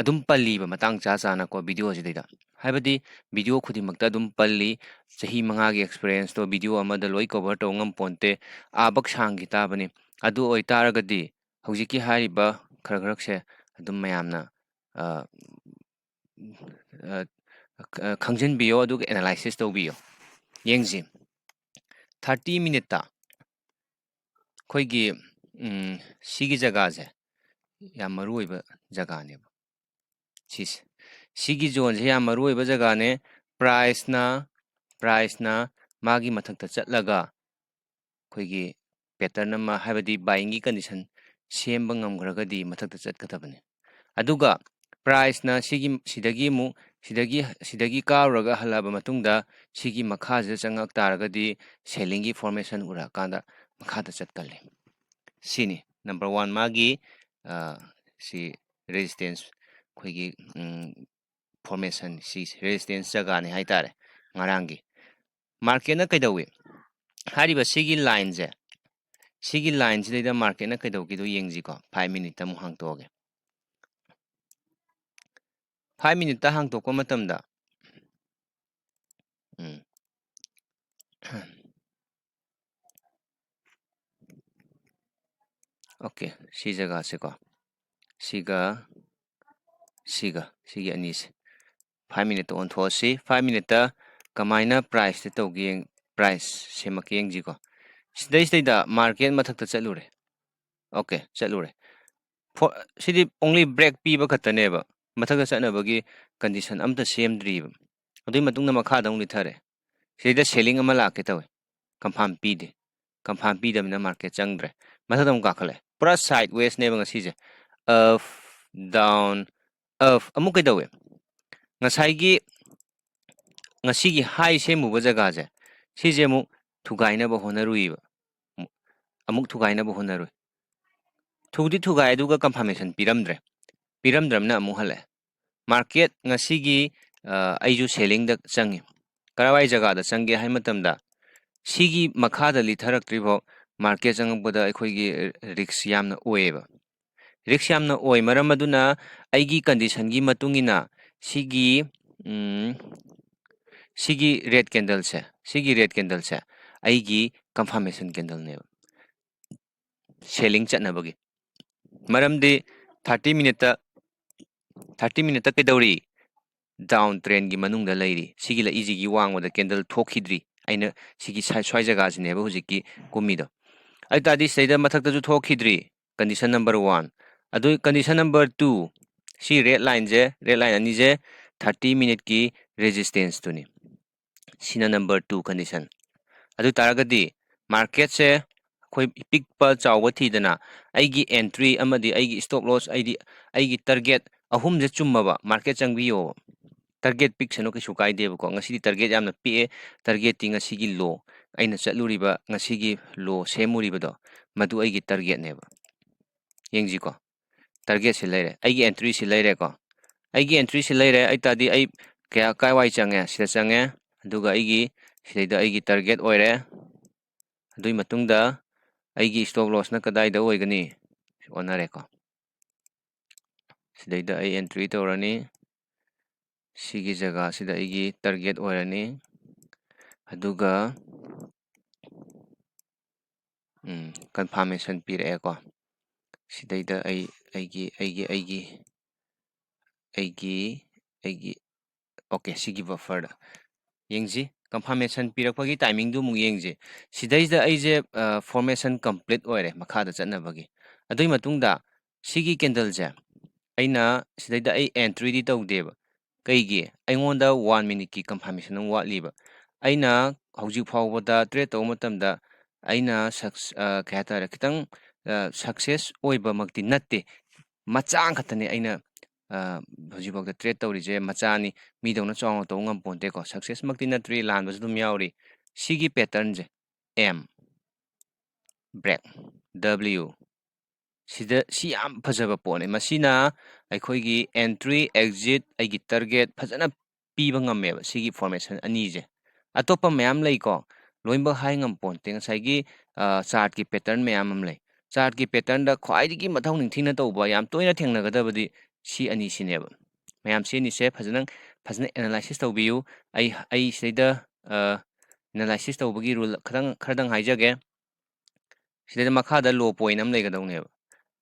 ꯑꯗꯨꯝ ꯄꯜꯂꯤꯕ ꯃꯇꯥꯡ ꯆꯥ ꯆꯥꯅꯀꯣ videoꯁꯤꯗꯩꯗ꯫ ꯍꯥꯏꯕꯗꯤ video ꯈꯨꯗꯤꯡꯃꯛꯇ ꯑꯗꯨꯝ ꯄꯜꯂꯤ꯫ ꯆꯍꯤ ꯃꯉꯥꯒꯤ experienceꯇꯣ video ꯑꯃꯗ ꯂꯣꯏ cover ꯇꯧ ꯉꯝꯄꯣꯟꯇꯦ꯫ ꯑꯥꯕꯛ ꯁꯥꯡꯈꯤ ꯇꯥꯕꯅꯤ꯫ ꯑꯗꯨ ꯑꯣꯏꯇꯥꯔꯒꯗꯤ ꯍꯧꯖꯤꯛꯀꯤ ꯍꯥꯏꯔꯤꯕ ꯈꯔ ꯈꯔꯁꯦ ꯑꯗꯨꯝ ꯃꯌꯥꯝꯅ, ꯑ, ꯑ, ꯑ, ꯈꯪꯖꯤꯟꯕꯤꯌꯣ, ꯑꯗꯨꯒ analysis ꯇꯧꯕꯤꯌꯣ꯫ ꯌꯦꯡꯁꯤ, ꯊꯥꯔꯇꯤ ꯃꯤꯅꯤꯠꯇ ꯑꯩꯈꯣꯏꯒꯤ, ꯎꯝ, ꯁꯤꯒꯤ ꯖꯒꯥꯁꯦ ꯌꯥꯝ ꯃꯔꯨ ꯑꯣꯏꯕ ꯖꯒꯥꯅꯦꯕ꯫ ꯁꯤꯁꯦ, ꯁꯤꯒꯤ zoneꯁꯦ ꯌꯥꯝ ꯃꯔꯨ ꯑꯣꯏꯕ ꯖꯒꯥꯅꯦ꯫ Priceꯅ, priceꯅ ꯃꯥꯒꯤ ꯃꯊꯛꯇ ꯆꯠꯂꯒ ꯑꯩꯈꯣꯏꯒꯤ pattern ꯑꯃ, ꯍꯥꯏꯕꯗꯤ buyingꯒꯤ condition ꯁꯦꯝꯕ ꯉꯝꯈ꯭ꯔꯒꯗꯤ ꯃꯊꯛꯇ ꯆꯠꯀꯗꯕꯅꯤ꯫ ꯑꯗꯨꯒ priceꯅ ꯁꯤꯒꯤ, ꯁꯤꯗꯒꯤ ꯑꯃꯨꯛ, ꯁꯤꯗꯒꯤ, ꯁꯤꯗꯒꯤ ꯀꯥꯔꯨꯔꯒ ꯍꯜꯂꯛꯑꯕ ꯃꯇꯨꯡꯗ ꯁꯤꯒꯤ ꯃꯈꯥꯁꯤꯗ ꯆꯪꯉꯛ ꯇꯥꯔꯒꯗꯤ sellingꯒꯤ formation ꯎꯔꯛꯑꯀꯥꯟꯗ ꯃꯈꯥꯗ ꯆꯠꯀꯜꯂꯤ꯫ ꯁꯤꯅꯤ number one ꯃꯥꯒꯤ, ꯑ, ꯁꯤ resistance, ꯑꯩꯈꯣꯏꯒꯤ, ꯎꯝ, formation, ꯁꯤ resistance ꯖꯒꯥꯅꯤ ꯍꯥꯏꯇꯥꯔꯦ ꯉꯔꯥꯡꯒꯤ꯫ Marketꯅ ꯀꯩꯗꯧꯏ? ꯍꯥꯏꯔꯤꯕ ꯁꯤꯒꯤ lineꯁꯦ, ꯁꯤꯒꯤ lineꯁꯤꯗꯩꯗ marketꯅ ꯀꯩꯗꯧꯒꯦꯗꯣ ꯌꯦꯡꯁꯤꯀꯣ꯫ Five minuteꯇ ꯑꯃꯨꯛ ꯍꯥꯡꯇꯣꯛꯑꯒꯦ꯫ Five minuteꯇ ꯍꯥꯡꯇꯣꯛꯄ ꯃꯇꯝꯗ, ꯎꯝ, okay, ꯁꯤ ꯖꯒꯥꯁꯦꯀꯣ, ꯁꯤꯒ, ꯁꯤꯒ, ꯁꯤꯒꯤ ꯑꯅꯤꯁꯦ five minuteꯇ ꯑꯣꯟꯊꯣꯛꯑꯁꯤ꯫ Five minuteꯇ ꯀꯃꯥꯏꯅ priceꯇ ꯇꯧꯒꯦ ꯌꯦꯡ-, price ꯁꯦꯝꯃꯛꯀꯦ ꯌꯦꯡꯁꯤꯀꯣ꯫ ꯁꯤꯗꯩꯁꯤꯗꯩꯗ market ꯃꯊꯛꯇ ꯆꯠꯂꯨꯔꯦ꯫ Okay, ꯆꯠꯂꯨꯔꯦ꯫ For, ꯁꯤꯗꯤ only break ꯄꯤꯕ ꯈꯛꯇꯅꯦꯕ, ꯃꯊꯛꯇ ꯆꯠꯅꯕꯒꯤ condition ꯑꯝꯇ ꯁꯦꯝꯗ꯭ꯔꯤꯕ꯫ ꯑꯗꯨꯒꯤ ꯃꯇꯨꯡꯗ ꯃꯈꯥꯗ ꯑꯃꯨꯛ ꯂꯤꯊꯔꯦ꯫ ꯁꯤꯗꯩꯗ selling ꯑꯃ ꯂꯥꯛꯀꯦ ꯇꯧꯋꯦ, confirm ꯄꯤꯗꯦ꯫ Confirm ꯄꯤꯗꯕꯅꯤꯅ market ꯆꯪꯗ꯭ꯔꯦ꯫ ꯃꯊꯛꯇ ꯑꯃꯨꯛ ꯀꯥꯈꯠꯂꯛꯑꯦ, ꯄꯨꯔꯥ sidewaysꯅꯦꯕ ꯉꯁꯤꯁꯦ꯫ Up, down, ꯑ, ꯑꯃꯨꯛ ꯀꯩꯗꯧꯋꯦ? ꯉꯁꯥꯏꯒꯤ, ꯉꯁꯤꯒꯤ high ꯁꯦꯝꯃꯨꯕ ꯖꯒꯥꯁꯦ, ꯁꯤꯁꯦ ꯑꯃꯨꯛ ꯊꯨꯒꯥꯏꯅꯕ ꯍꯣꯠꯅꯔꯨꯏꯕ꯫ ꯑꯃꯨꯛ ꯊꯨꯒꯥꯏꯅꯕ ꯍꯣꯠꯅꯔꯨꯏ꯫ ꯊꯨꯗꯤ ꯊꯨꯒꯥꯏ, ꯑꯗꯨꯒ confirmation ꯄꯤꯔꯝꯗ꯭ꯔꯦ꯫ ꯄꯤꯔꯝꯗ꯭ꯔꯕꯅ ꯑꯃꯨꯛ ꯍꯜꯂꯛꯑꯦ꯫ Market ꯉꯁꯤꯒꯤ, ꯑ, ꯑꯩꯁꯨ selling ꯗ ꯆꯪꯉꯤ꯫ ꯀꯔꯥꯏꯋꯥꯏ ꯖꯒꯥꯗ ꯆꯪꯒꯦ ꯍꯥꯏ ꯃꯇꯝꯗ, ꯁꯤꯒꯤ ꯃꯈꯥꯗ ꯂꯤꯊꯔꯛꯇ꯭ꯔꯤꯐꯥꯎ market ꯆꯪꯉꯛꯄꯗ ꯑꯩꯈꯣꯏꯒꯤ risk ꯌꯥꯝꯅ ꯑꯣꯏꯌꯦꯕ꯫ Risk ꯌꯥꯝꯅ ꯑꯣꯏ, ꯃꯔꯝ ꯑꯗꯨꯅ ꯑꯩꯒꯤ condition ꯒꯤ ꯃꯇꯨꯡ ꯏꯟꯅ ꯁꯤꯒꯤ, ꯎꯝ, ꯁꯤꯒꯤ red candle ꯁꯦ, ꯁꯤꯒꯤ red candle ꯁꯦ ꯑꯩꯒꯤ confirmation candle ꯅꯦꯕ, selling ꯆꯠꯅꯕꯒꯤ꯫ ꯃꯔꯝꯗꯤ thirty minute ꯇ, thirty minute ꯇ ꯀꯩꯗꯧꯔꯤ? Down trend ꯒꯤ ꯃꯅꯨꯡꯗ ꯂꯩꯔꯤ꯫ ꯁꯤꯒꯤ ꯂꯛꯏꯁꯤꯒꯤ ꯋꯥꯡꯃꯗ candle ꯊꯣꯛꯈꯤꯗ꯭ꯔꯤ꯫ ꯑꯩꯅ ꯁꯤꯒꯤ ꯁ꯭ꯋꯥꯏ, ꯁ꯭ꯋꯥꯏ ꯖꯒꯥꯁꯤꯅꯦꯕ ꯍꯧꯖꯤꯛꯀꯤ ꯀꯨꯝꯃꯤꯗꯣ꯫ ꯑꯗꯨ ꯇꯥꯔꯗꯤ ꯁꯤꯗꯩꯗ ꯃꯊꯛꯇꯁꯨ ꯊꯣꯛꯈꯤꯗ꯭ꯔꯤ, condition number one꯫ ꯑꯗꯨ condition number two, ꯁꯤ red line ꯁꯦ, red line ꯑꯅꯤꯁꯦ thirty minute ꯀꯤ resistance ꯇꯨꯅꯤ꯫ ꯁꯤꯅ number two condition꯫ ꯑꯗꯨ ꯇꯥꯔꯒꯗꯤ market ꯁꯦ ꯑꯩꯈꯣꯏ ꯄꯤꯛꯄ ꯆꯥꯎꯕ ꯊꯤꯗꯅ ꯑꯩꯒꯤ entry ꯑꯃꯗꯤ ꯑꯩꯒꯤ stop loss, ꯑꯩꯗꯤ ꯑꯩꯒꯤ target ꯑꯍꯨꯝꯁꯦ ꯆꯨꯝꯃꯕ market ꯆꯪꯕꯤꯌꯣꯕ꯫ Target ꯄꯤꯛꯁꯅꯨ, ꯀꯩꯁꯨ ꯀꯥꯏꯗꯦꯕꯀꯣ꯫ ꯉꯁꯤꯗꯤ target ꯌꯥꯝꯅ ꯄꯤꯛꯑꯦ꯫ Target ꯇꯤ ꯉꯁꯤꯒꯤ low, ꯑꯩꯅ ꯆꯠꯂꯨꯔꯤꯕ ꯉꯁꯤꯒꯤ low ꯁꯦꯝꯃꯨꯔꯤꯕꯗꯣ, ꯃꯗꯨ ꯑꯩꯒꯤ target ꯅꯦꯕ꯫ ꯌꯦꯡꯁꯤꯀꯣ, target ꯁꯤ ꯂꯩꯔꯦ, ꯑꯩꯒꯤ entry ꯁꯤ ꯂꯩꯔꯦꯀꯣ꯫ ꯑꯩꯒꯤ entry ꯁꯤ ꯂꯩꯔꯦ, ꯑꯩ ꯇꯥꯔꯗꯤ ꯑꯩ ꯀꯌꯥ, ꯀꯥꯏꯋꯥꯏ ꯆꯪꯉꯦ? ꯁꯤꯗ ꯆꯪꯉꯦ꯫ ꯑꯗꯨꯒ ꯑꯩꯒꯤ ꯁꯤꯗꯩꯗ ꯑꯩꯒꯤ target ꯑꯣꯏꯔꯦ꯫ ꯑꯗꯨꯒꯤ ꯃꯇꯨꯡꯗ ꯑꯩꯒꯤ stop loss ꯅ ꯀꯗꯥꯏꯗ ꯑꯣꯏꯒꯅꯤ? ꯑꯣꯟꯅꯔꯦꯀꯣ꯫ ꯁꯤꯗꯩꯗ ꯑꯩ entry ꯇꯧꯔꯅꯤ꯫ ꯁꯤꯒꯤ ꯖꯒꯥꯁꯤꯗ ꯑꯩꯒꯤ target ꯑꯣꯏꯔꯅꯤ꯫ ꯑꯗꯨꯒ, ꯎꯝ, confirmation ꯄꯤꯔꯛꯑꯦꯀꯣ꯫ ꯁꯤꯗꯩꯗ ꯑꯩ, ꯑꯩꯒꯤ, ꯑꯩꯒꯤ, ꯑꯩꯒꯤ, ꯑꯩꯒꯤ, ꯑꯩꯒꯤ, OK, ꯁꯤꯒꯤ buffer ꯗ ꯌꯦꯡꯁꯤ, confirmation ꯄꯤꯔꯛꯄꯒꯤ timing ꯗꯨ ꯑꯃꯨꯛ ꯌꯦꯡꯁꯤ꯫ ꯁꯤꯗꯩꯁꯤꯗ ꯑꯩꯁꯦ, ꯑ, formation complete ꯑꯣꯏꯔꯦ ꯃꯈꯥꯗ ꯆꯠꯅꯕꯒꯤ꯫ ꯑꯗꯨꯒꯤ ꯃꯇꯨꯡꯗ ꯁꯤꯒꯤ candle ꯁꯦ ꯑꯩꯅ ꯁꯤꯗꯩꯗ ꯑꯩ entry ꯗꯤ ꯇꯧꯗꯦꯕ꯫ ꯀꯩꯒꯤ? ꯑꯩꯉꯣꯟꯗ one minute ꯀꯤ confirmation ꯑꯃ ꯋꯥꯠꯂꯤꯕ꯫ ꯑꯩꯅ ꯍꯧꯖꯤꯛ ꯐꯥꯎꯕꯗ trade ꯇꯧꯕ ꯃꯇꯝꯗ ꯑꯩꯅ suc-, ꯑ, ꯀꯩ ꯍꯥꯏꯇꯥꯔꯦ, ꯈꯤꯇꯪ, ꯑ, success ꯑꯣꯏꯕꯃꯛꯇꯤ ꯅꯠꯇꯦ, ꯃꯆꯥ ꯈꯛꯇꯅꯦ ꯑꯩꯅ ꯍꯧꯖꯤꯛꯐꯥꯎꯗ ꯇ꯭ꯔꯦꯠ ꯇꯧꯔꯤꯁꯦ ꯃꯆꯥꯅꯤ꯫ ꯃꯤꯗꯧꯅ ꯆꯥꯎꯅ ꯇꯧꯕ ꯉꯝꯄꯣꯟꯇꯦꯀꯣ꯫ ꯁꯛꯁꯦꯁꯃꯛꯇꯤ ꯅꯠꯇ꯭ꯔꯤ, ꯂꯥꯟꯕꯁꯨ ꯑꯗꯨꯝ ꯌꯥꯎꯔꯤ꯫ ꯁꯤꯒꯤ ꯄꯦꯇꯔꯟꯁꯦ, ꯑꯦꯝ, ꯕ꯭ꯔꯦꯛ, ꯗꯕ꯭ꯂꯤꯎ, ꯁꯤꯗ, ꯁꯤ ꯌꯥꯝ ꯐꯖꯕ ꯄꯣꯠꯅꯤ꯫ ꯃꯁꯤꯅ ꯑꯩꯈꯣꯏꯒꯤ ꯑꯦꯟꯇ꯭ꯔꯤ, ꯑꯦꯛꯖꯤꯠ, ꯑꯩꯒꯤ ꯇꯥꯔꯒꯦꯠ ꯐꯖꯅ ꯄꯤꯕ ꯉꯝꯃꯦꯕ, ꯁꯤꯒꯤ ꯐꯣꯔꯃꯦꯁꯟ ꯑꯅꯤꯁꯦ꯫ ꯑꯇꯣꯞꯄ ꯃꯌꯥꯝ ꯂꯩꯀꯣ, ꯂꯣꯏꯅꯃꯛ ꯍꯥꯏ ꯉꯝꯄꯣꯟꯇꯦ꯫ ꯉꯁꯥꯏꯒꯤ ꯆꯥꯔꯠꯀꯤ ꯄꯦꯇꯔꯟ ꯃꯌꯥꯝ ꯑꯃ ꯂꯩ꯫ ꯆꯥꯔꯠꯀꯤ ꯄꯦꯇꯔꯟꯗ ꯈ꯭ꯋꯥꯏꯗꯒꯤ ꯃꯊꯧ ꯅꯤꯡꯊꯤꯅ ꯇꯧꯕ, ꯌꯥꯝ ꯇꯣꯏꯅ ꯊꯦꯡꯅꯒꯗꯕꯗꯤ ꯁꯤ ꯑꯅꯤꯁꯤꯅꯦꯕ꯫ ꯃꯌꯥꯝ, ꯁꯤ ꯑꯅꯤꯁꯦ ꯐꯖꯅ, ꯐꯖꯅ ꯑꯦꯅꯥꯂꯥꯏꯁꯤꯁ ꯇꯧꯕꯤꯌꯨ꯫ ꯑꯩ, ꯑꯩ ꯁꯤꯗꯩꯗ ꯑꯦꯅꯥꯂꯥꯏꯁꯤꯁ ꯇꯧꯕꯒꯤ ꯔꯨꯜ ꯈꯇꯪ, ꯈꯔꯗꯪ ꯍꯥꯏꯖꯒꯦ꯫ ꯁꯤꯗꯩꯗ ꯃꯈꯥꯗ ꯂꯣ ꯄꯣꯏꯟ ꯑꯃ ꯂꯩꯒꯗꯧꯅꯦꯕ,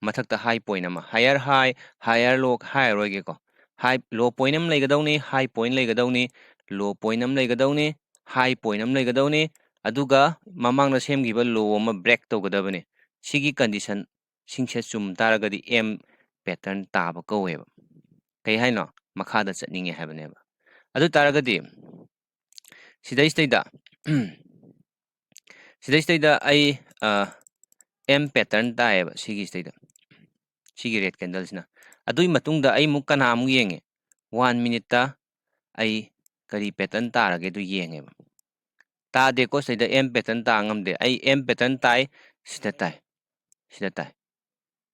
ꯃꯊꯛꯇ ꯍꯥꯏ ꯄꯣꯏꯟ ꯑꯃ꯫ ꯍꯥꯌꯔ ꯍꯥꯏ, ꯍꯥꯌꯔ ꯂꯣ ꯍꯥꯏꯔꯔꯣꯏꯒꯦꯀꯣ꯫ ꯍꯥꯏ, ꯂꯣ ꯄꯣꯏꯟ ꯑꯃ ꯂꯩꯒꯗꯧꯅꯤ, ꯍꯥꯏ ꯄꯣꯏꯟ ꯂꯩꯒꯗꯧꯅꯤ, ꯂꯣ ꯄꯣꯏꯟ ꯑꯃ ꯂꯩꯒꯗꯧꯅꯤ, ꯍꯥꯏ ꯄꯣꯏꯟ ꯑꯃ ꯂꯩꯒꯗꯧꯅꯤ, ꯑꯗꯨꯒ ꯃꯃꯥꯡꯗ ꯁꯦꯝꯈꯤꯕ ꯂꯣ ꯑꯃ ꯕ꯭ꯔꯦꯛ ꯇꯧꯒꯗꯕꯅꯤ꯫ ꯁꯤꯒꯤ ꯀꯟꯗꯤꯁꯟꯁꯤꯡꯁꯦ ꯆꯨꯝ ꯇꯥꯔꯒꯗꯤ ꯑꯦꯝ ꯄꯦꯇꯔꯟ ꯇꯥꯕ ꯀꯧꯋꯦꯕ꯫ ꯀꯩ ꯍꯥꯏꯅꯣ? ꯃꯈꯥꯗ ꯆꯠꯅꯤꯡꯉꯦ ꯍꯥꯏꯕꯅꯦꯕ꯫ ꯑꯗꯨ ꯇꯥꯔꯒꯗꯤ ꯁꯤꯗꯩꯁꯤꯗꯩꯗ, ꯁꯤꯗꯩꯁꯤꯗꯩꯗ ꯑꯩ ꯑꯦꯝ ꯄꯦꯇꯔꯟ ꯇꯥꯏꯌꯦꯕ, ꯁꯤꯒꯤꯁꯤꯗꯩꯗ, ꯁꯤꯒꯤ ꯔꯦꯠ ꯀꯦꯟꯗꯜꯁꯤꯅ꯫ ꯑꯗꯨꯒꯤ ꯃꯇꯨꯡꯗ ꯑꯩ ꯑꯃꯨꯛ ꯀꯅꯥ ꯑꯃꯨꯛ ꯌꯦꯡꯉꯦ? ꯋꯥꯟ ꯃꯤꯅꯤꯠꯇ ꯑꯩ ꯀꯔꯤ ꯄꯦꯇꯔꯟ ꯇꯥꯔꯒꯦ ꯑꯗꯨ ꯌꯦꯡꯉꯦꯕ꯫ ꯇꯥꯗꯦꯀꯣ, ꯁꯤꯗꯩꯗ ꯑꯦꯝ ꯄꯦꯇꯔꯟ ꯇꯥ ꯉꯝꯗꯦ꯫ ꯑꯩ ꯑꯦꯝ ꯄꯦꯇꯔꯟ ꯇꯥꯏ, ꯁꯤꯗ ꯇꯥꯏ, ꯁꯤꯗ ꯇꯥꯏ꯫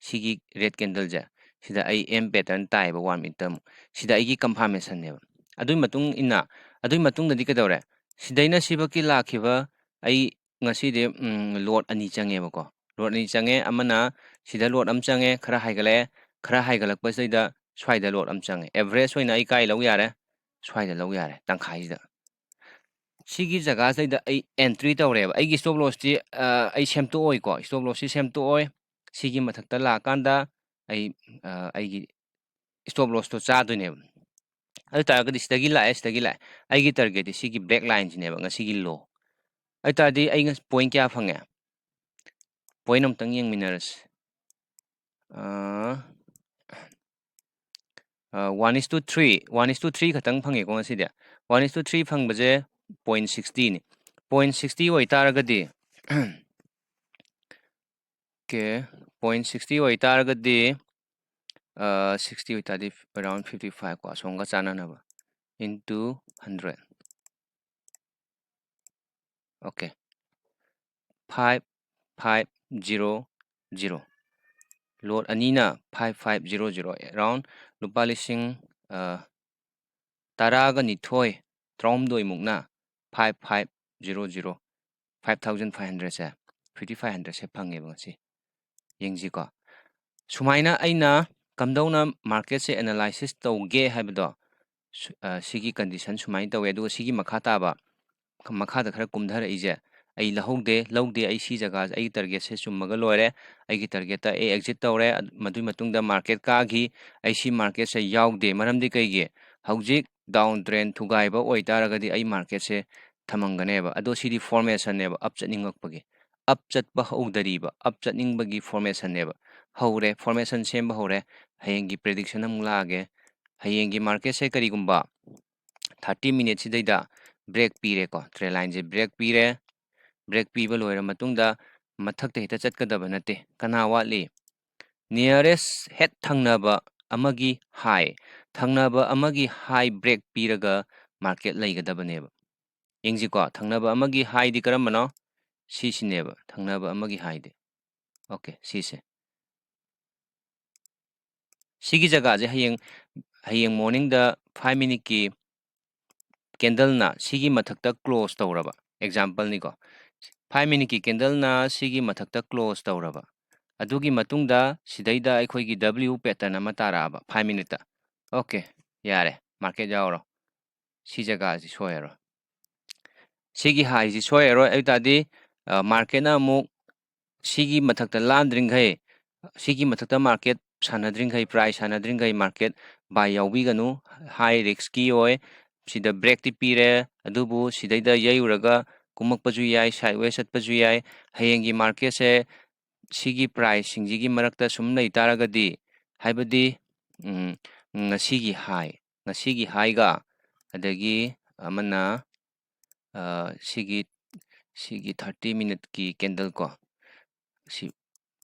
ꯁꯤꯒꯤ ꯔꯦꯠ ꯀꯦꯟꯗꯜꯁꯦ, ꯁꯤꯗ ꯑꯩ ꯑꯦꯝ ꯄꯦꯇꯔꯟ ꯇꯥꯏꯌꯦꯕ ꯋꯥꯟ ꯃꯤꯅꯤꯠꯇ ꯑꯃꯨꯛ꯫ ꯁꯤꯗ ꯑꯩꯒꯤ ꯀꯟꯐꯥꯔꯃꯦꯁꯟꯅꯦꯕ꯫ ꯑꯗꯨꯒꯤ ꯃꯇꯨꯡ ꯏꯟꯅ, ꯑꯗꯨꯒꯤ ꯃꯇꯨꯡꯗꯗꯤ ꯀꯩꯗꯧꯔꯦ? ꯁꯤꯗꯩꯅ ꯁꯤꯐꯥꯎꯀꯤ ꯂꯥꯛꯈꯤꯕ ꯑꯩ ꯉꯁꯤꯗꯤ, ꯎꯝ, ꯂꯣꯠ ꯑꯅꯤ ꯆꯪꯉꯦꯕꯀꯣ꯫ ꯂꯣꯠ ꯑꯅꯤ ꯆꯪꯉꯦ, ꯑꯃꯅ ꯁꯤꯗ ꯂꯣꯠ ꯑꯃ ꯆꯪꯉꯦ, ꯈꯔ ꯍꯥꯏꯒꯠꯂꯛꯑꯦ, ꯈꯔ ꯍꯥꯏꯒꯠꯂꯛꯄꯁꯤꯗꯩꯗ ꯁ꯭ꯋꯥꯏꯗ ꯂꯣꯠ ꯑꯃ ꯆꯪꯉꯦ꯫ ꯑꯦꯚꯔꯦꯖ ꯑꯣꯏꯅ ꯑꯩ ꯀꯥꯏ ꯂꯧ ꯌꯥꯔꯦ? ꯁ꯭ꯋꯥꯏꯗ ꯂꯧ ꯌꯥꯔꯦ, ꯇꯪꯈꯥꯏꯁꯤꯗ꯫ ꯁꯤꯒꯤ ꯖꯒꯥꯁꯤꯗꯩꯗ ꯑꯩ ꯑꯦꯟꯇ꯭ꯔꯤ ꯇꯧꯔꯦꯕ꯫ ꯑꯩꯒꯤ ꯁ꯭ꯇꯣꯞ ꯂꯣꯁꯇꯤ, ꯑ, ꯑꯩ ꯁꯦꯝꯗꯣꯛꯑꯣꯏꯀꯣ, ꯁ꯭ꯇꯣꯞ ꯂꯣꯁꯁꯤ ꯁꯦꯝꯗꯣꯛꯑꯣꯏ꯫ ꯁꯤꯒꯤ ꯃꯊꯛꯇ ꯂꯥꯛꯑꯀꯥꯟꯗ ꯑꯩ, ꯑ, ꯑꯩꯒꯤ ꯁ꯭ꯇꯣꯞ ꯂꯣꯁꯇꯣ ꯆꯥꯗꯣꯏꯅꯦꯕ꯫ ꯑꯗꯨ ꯇꯥꯔꯒꯗꯤ ꯁꯤꯗꯒꯤ ꯂꯥꯛꯑꯦ, ꯁꯤꯗꯒꯤ ꯂꯥꯛꯑꯦ꯫ ꯑꯩꯒꯤ ꯇꯥꯔꯒꯦꯠꯇꯤ ꯁꯤꯒꯤ ꯕ꯭ꯂꯦꯛ ꯂꯥꯏꯟꯁꯤꯅꯦꯕ, ꯉꯁꯤꯒꯤ ꯂꯣ꯫ ꯑꯗꯨ ꯇꯥꯔꯗꯤ ꯑꯩ ꯉꯁꯤ ꯄꯣꯏꯟ ꯀꯌꯥ ꯐꯪꯉꯦ? ꯄꯣꯏꯟ ꯑꯃꯨꯛꯇꯪ ꯌꯦꯡꯃꯤꯟꯅꯔꯁꯤ꯫ ꯑ, ꯑ, one is to three, one is to three ꯈꯛꯇꯪ ꯐꯪꯉꯦꯀꯣ ꯉꯁꯤꯗꯤ꯫ One is to three ꯐꯪꯕꯁꯦ ꯄꯣꯏꯟ ꯁꯤꯛꯁꯇꯤꯅꯤ꯫ ꯄꯣꯏꯟ ꯁꯤꯛꯁꯇꯤ ꯑꯣꯏꯇꯥꯔꯒꯗꯤ, ꯑꯣꯀꯦ, ꯄꯣꯏꯟ ꯁꯤꯛꯁꯇꯤ ꯑꯣꯏꯇꯥꯔꯒꯗꯤ ꯁꯤꯛꯁꯇꯤ ꯑꯣꯏꯇꯥꯔꯗꯤ ꯑꯦꯔꯥꯎꯟ ꯐꯤꯐꯇꯤ ꯐꯥꯏꯚ ꯀꯣ, ꯑꯁꯣꯝꯒ ꯆꯥꯟꯅꯅꯕ, into hundred. Okay, five five zero zero. ꯂꯣꯠ ꯑꯅꯤꯅ five five zero zero, around ꯂꯨꯄꯥ ꯂꯤꯁꯤꯡ ꯇꯔꯥꯒ ꯅꯤꯊꯣꯏ, ꯇꯔꯥꯍꯨꯝꯗꯣꯏꯃꯨꯛꯅ five five zero zero, five thousand five ꯍꯟꯗ꯭ꯔꯦꯠꯁꯦ, ꯐꯤꯐꯇꯤ ꯐꯥꯏꯚ ꯍꯟꯗ꯭ꯔꯦꯠꯁꯦ ꯐꯪꯉꯦꯕ ꯉꯁꯤ꯫ ꯌꯦꯡꯁꯤꯀꯣ, ꯁꯨꯃꯥꯏꯅ ꯑꯩꯅ ꯀꯝꯗꯧꯅ ꯃꯥꯔꯀꯦꯠꯁꯦ ꯑꯦꯅꯥꯂꯥꯏꯁꯤꯁ ꯇꯧꯒꯦ ꯍꯥꯏꯕꯗꯣ, ꯁꯤꯒꯤ ꯀꯟꯗꯤꯁꯟ ꯁꯨꯃꯥꯏꯅ ꯇꯧꯋꯦ, ꯑꯗꯨꯒ ꯁꯤꯒꯤ ꯃꯈꯥ ꯇꯥꯕ, ꯃꯈꯥꯗ ꯈꯔ ꯀꯨꯝꯊꯔꯛꯏꯁꯦ, ꯑꯩ ꯂꯧꯍꯧꯗꯦ, ꯂꯧꯗꯦ, ꯑꯩ ꯁꯤ ꯖꯒꯥꯁꯦ, ꯑꯩꯒꯤ ꯇꯥꯔꯒꯦꯠꯁꯦ ꯆꯨꯝꯃꯒ ꯂꯣꯏꯔꯦ, ꯑꯩꯒꯤ ꯇꯥꯔꯒꯦꯠꯇ ꯑꯩ ꯑꯦꯛꯖꯤꯠ ꯇꯧꯔꯦ, ꯃꯗꯨꯒꯤ ꯃꯇꯨꯡꯗ ꯃꯥꯔꯀꯦꯠ ꯀꯥꯈꯤ, ꯑꯩ ꯁꯤ ꯃꯥꯔꯀꯦꯠꯁꯦ ꯌꯥꯎꯗꯦ꯫ ꯃꯔꯝꯗꯤ ꯀꯩꯒꯤ? ꯍꯧꯖꯤꯛ ꯗꯥꯎꯟ ꯇ꯭ꯔꯦꯟ ꯊꯨꯒꯥꯏꯕ ꯑꯣꯏꯇꯥꯔꯒꯗꯤ ꯑꯩ ꯃꯥꯔꯀꯦꯠꯁꯦ ꯊꯝꯃꯝꯒꯅꯦꯕ꯫ ꯑꯗꯣ ꯁꯤꯗꯤ ꯐꯣꯔꯃꯦꯁꯟꯅꯦꯕ, ꯑꯞ ꯆꯠꯅꯤꯡꯉꯛꯄꯒꯤ, ꯑꯞ ꯆꯠꯄ ꯍꯧꯗꯔꯤꯕ, ꯑꯞ ꯆꯠꯅꯤꯡꯕꯒꯤ ꯐꯣꯔꯃꯦꯁꯟꯅꯦꯕ꯫ ꯍꯧꯔꯦ, ꯐꯣꯔꯃꯦꯁꯟ ꯁꯦꯝꯕ ꯍꯧꯔꯦ꯫ ꯍꯌꯦꯡꯒꯤ ꯄ꯭ꯔꯦꯗꯤꯛꯁꯟ ꯑꯃꯨꯛ ꯂꯥꯛꯑꯒꯦ꯫ ꯍꯌꯦꯡꯒꯤ ꯃꯥꯔꯀꯦꯠꯁꯦ ꯀꯔꯤꯒꯨꯝꯕ ꯊꯥꯔꯇꯤ ꯃꯤꯅꯤꯠꯁꯤꯗꯩꯗ ꯕ꯭ꯔꯦꯛ ꯄꯤꯔꯦꯀꯣ, ꯇ꯭ꯔꯦꯟ ꯂꯥꯏꯟꯁꯦ ꯕ꯭ꯔꯦꯛ ꯄꯤꯔꯦ꯫ ꯕ꯭ꯔꯦꯛ ꯄꯤꯕ ꯂꯣꯏꯔ ꯃꯇꯨꯡꯗ ꯃꯊꯛꯇ ꯍꯦꯛꯇ ꯆꯠꯀꯗꯕ ꯅꯠꯇꯦ꯫ ꯀꯅꯥ ꯋꯥꯠꯂꯤ? ꯅꯤꯌꯔꯦꯁ ꯍꯦꯠ ꯊꯪꯅꯕ ꯑꯃꯒꯤ ꯍꯥꯏ, ꯊꯪꯅꯕ ꯑꯃꯒꯤ ꯍꯥꯏ ꯕ꯭ꯔꯦꯛ ꯄꯤꯔꯒ ꯃꯥꯔꯀꯦꯠ ꯂꯩꯒꯗꯕꯅꯦꯕ꯫ ꯌꯦꯡꯁꯤꯀꯣ, ꯊꯪꯅꯕ ꯑꯃꯒꯤ ꯍꯥꯏꯗꯤ ꯀꯔꯝꯕꯅꯣ? ꯁꯤꯁꯤꯅꯦꯕ ꯊꯪꯅꯕ ꯑꯃꯒꯤ ꯍꯥꯏꯗꯤ꯫ ꯑꯣꯀꯦ, ꯁꯤꯁꯦ꯫ ꯁꯤꯒꯤ ꯖꯒꯥꯁꯦ ꯍꯌꯦꯡ, ꯍꯌꯦꯡ ꯃꯣꯔꯅꯤꯡꯗ ꯐꯥꯏꯚ ꯃꯤꯅꯤꯠꯀꯤ ꯀꯦꯟꯗꯜꯅ ꯁꯤꯒꯤ ꯃꯊꯛꯇ ꯀ꯭ꯂꯣꯖ ꯇꯧꯔꯕ, ꯑꯦꯛꯖꯥꯝꯄꯜꯅꯤꯀꯣ, ꯐꯥꯏꯚ ꯃꯤꯅꯤꯠꯀꯤ ꯀꯦꯟꯗꯜꯅ ꯁꯤꯒꯤ ꯃꯊꯛꯇ ꯀ꯭ꯂꯣꯖ ꯇꯧꯔꯕ, ꯑꯗꯨꯒꯤ ꯃꯇꯨꯡꯗ ꯁꯤꯗꯩꯗ ꯑꯩꯈꯣꯏꯒꯤ ꯗꯕ꯭ꯂꯤꯎ ꯄꯦꯇꯔꯟ ꯑꯃ ꯇꯥꯔꯛꯑꯕ ꯐꯥꯏꯚ ꯃꯤꯅꯤꯠꯇ꯫ ꯑꯣꯀꯦ, ꯌꯥꯔꯦ, ꯃꯥꯔꯀꯦꯠ ꯌꯥꯎꯔꯣ꯫ ꯁꯤ ꯖꯒꯥꯁꯤ ꯁꯣꯏꯔꯔꯣꯏ, ꯁꯤꯒꯤ ꯍꯥꯏꯁꯤ ꯁꯣꯏꯔꯔꯣꯏ꯫ ꯑꯗꯨ ꯇꯥꯔꯗꯤ ꯃꯥꯔꯀꯦꯠꯅ ꯑꯃꯨꯛ ꯁꯤꯒꯤ ꯃꯊꯛꯇ ꯂꯥꯟꯗ꯭ꯔꯤꯡꯈꯩ, ꯁꯤꯒꯤ ꯃꯊꯛꯇ ꯃꯥꯔꯀꯦꯠ ꯁꯥꯟꯅꯗ꯭ꯔꯤꯡꯈꯩ, ꯄ꯭ꯔꯥꯏꯁ ꯁꯥꯟꯅꯗ꯭ꯔꯤꯡꯈꯩ ꯃꯥꯔꯀꯦꯠ ꯕꯥꯏ ꯌꯥꯎꯕꯤꯒꯅꯨ꯫ ꯍꯥꯏ ꯔꯤꯛꯁꯀꯤ ꯑꯣꯏ꯫ ꯁꯤꯗ ꯕ꯭ꯔꯦꯛꯇꯤ ꯄꯤꯔꯦ, ꯑꯗꯨꯕꯨ ꯁꯤꯗꯩꯗ ꯌꯩꯔꯨꯔꯒ ꯀꯨꯝꯃꯛꯄꯁꯨ ꯌꯥꯏ, ꯁꯥꯏꯠꯋꯦꯁ ꯆꯠꯄꯁꯨ ꯌꯥꯏ꯫ ꯍꯌꯦꯡꯒꯤ ꯃꯥꯔꯀꯦꯠꯁꯦ ꯁꯤꯒꯤ ꯄ꯭ꯔꯥꯏꯁꯁꯤꯡꯁꯤꯒꯤ ꯃꯔꯛꯇ ꯁꯨꯝ ꯂꯩ ꯇꯥꯔꯒꯗꯤ, ꯍꯥꯏꯕꯗꯤ, ꯎꯝ, ꯉꯁꯤꯒꯤ ꯍꯥꯏ, ꯉꯁꯤꯒꯤ ꯍꯥꯏꯒ, ꯑꯗꯒꯤ ꯑꯃꯅ, ꯑ, ꯁꯤꯒꯤ, ꯁꯤꯒꯤ ꯊꯥꯔꯇꯤ ꯃꯤꯅꯠꯀꯤ ꯀꯦꯟꯗꯜ ꯀꯣ, ꯁꯤ